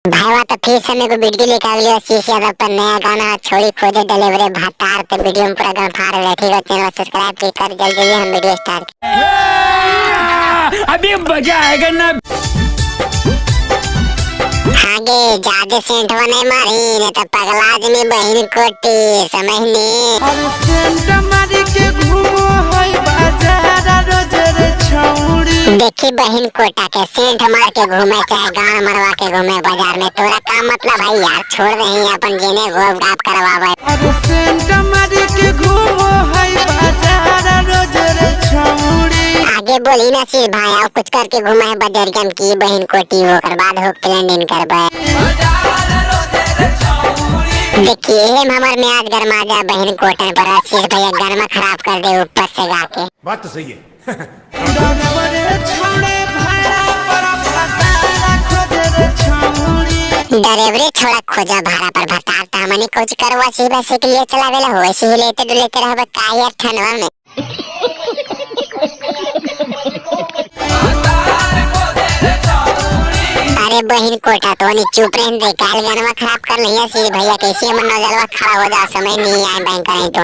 भाईवा तो फिर से मेरे को वीडियो लेकर आ गया आशीष यादव पर नया गाना छोड़ी खोजे डिलीवरी भातार। तो वीडियो में पूरा गाना फाड़ रहे, ठीक है। चैनल सब्सक्राइब कर जल्दी जल्दी हम वीडियो स्टार्ट। अभी मजा आएगा ना। आगे ज्यादा सेंट नहीं मारी नहीं तो पगला आदमी बहन कोटी समझनी। अरे सेंट मारी के घूमो है बाजार रोज रे छौड़ी। देखी बहन कोटा के सेंट मार के घूमे चाहे गान मरवा के घूमे बाजार में, तोरा का मतलब है यार। छोड़ रही है अपन जेने गोब गाप करवावे। अरे सेंट मारी के घूमो है बाजार रोज रे छौड़ी। आगे बोली ना सिर भाई और कुछ करके घुमा है बजरगम की बहन कोटी वो कर बाद हो प्लानिंग करबे। देखिए हम हमार में आज गरमा जा बहन कोटन पर आशीष भैया गरमा खराब कर दे ऊपर से गाके। बात तो सही है। डरेवरे छोड़ा खोजा भाड़ा पर भतार त हमनी कुछ करवा सी बस के लिए चलावेला हो ऐसे ही लेते डुलेते रहबे का यार ठंडवा में। अरे बहन कोटा तो नहीं चुप रहन दे, काल गानवा खराब कर नहीं आशीष भैया कैसे हमर नजरवा खड़ा हो जा समय नहीं आए बैंक करें तो।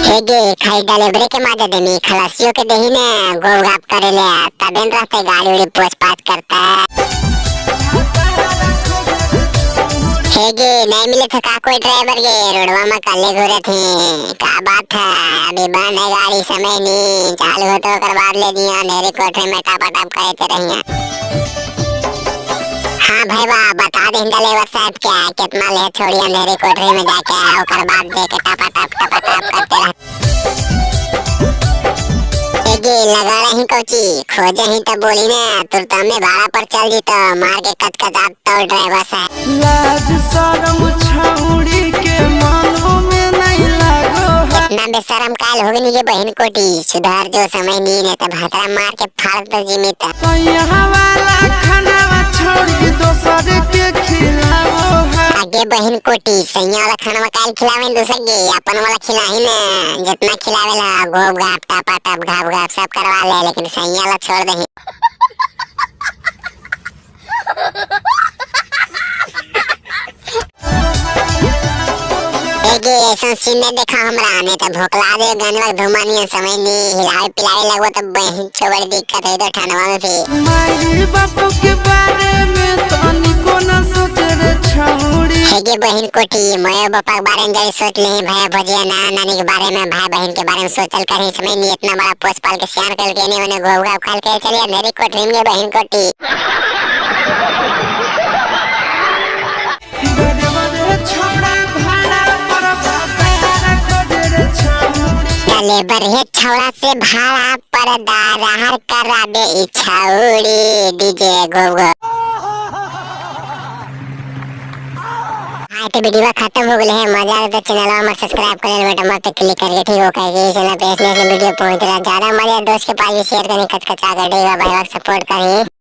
हेगे खाई डिलीवरी के माजा देनी खलासियों के देही ने गोब गाप करे ले तबे न रहते गाड़ी उड़ी पोछ पाछ करता। हेगे नहीं मिले थे का कोई ड्राइवर गे रोडवा में कल घूरे थे का बात है। अभी बंद है गाड़ी समय नहीं चालू हो तो कर बाद ले दिया अंधेरे कोठे में टापा टाप करे रहिया। हाँ भाई वाह बता दे डिलीवर साहब क्या कितना ले छोड़ी अंधेरे कोठरी में जाके ओकर बाद दे के टापा टाप करते रह। एगे लगा रही कोची खोजे ही तो बोली ना तुरंत में भाड़ा पर चल दी तो मार के कचकचा तो ड्राइवर साहब। लाज शरम छौड़ी के मानो में नहीं लागो है। इतना बेशरम काल हो गई बहन कोटी सुधार जो समय नहीं ने तो भातरा मार के फाड़ दो जिमित। सैया वाला खाना छोड़ी दोसर के खिलाओ है। आगे बहन कोटी सैया वाला खाना काल खिलावे दूसर के अपन वाला खिलाही ना जितना खिलावेला गोब गाप टापा टाप घाप घाप सब करवा ले लेकिन सैया वाला छोड़ दही। एगे ऐसा सीन नहीं देखा हमरा नहीं तो भोकला दे गनवा धुमानिया समय नहीं हिलावे पिलावे लगो तो बहन छोड़ दिक्कत है तो ठंडवा में भी। माई बाप के बारे में तनिको ना सोच रे छौड़ी। हेगे बहन कोटी मैं बापा के बारे में जरी सोच ले भाई भजिया ना नानी के बारे में भाई बहन के बारे में सोचल करी समय नहीं इतना बड़ा पोस पाल के सियान कर के नहीं उन्हें गोगा उखाल के चलिए अंधेरी कोठरी में बहन कोटी। लेबर हे छौड़ा से भाड़ा पर दाराहर कराबे ई छौड़ी डीजे गो गो। हाँ तो वीडियो खत्म हो गए है, मजा आया तो चैनल हमारे सब्सक्राइब कर ले बटन पर क्लिक करके ठीक हो के चैनल पे इसलिए वीडियो पहुंच रहा ज्यादा मजा दोस्त के पास भी शेयर करनी कचकचा कर देगा भाई सपोर्ट करें।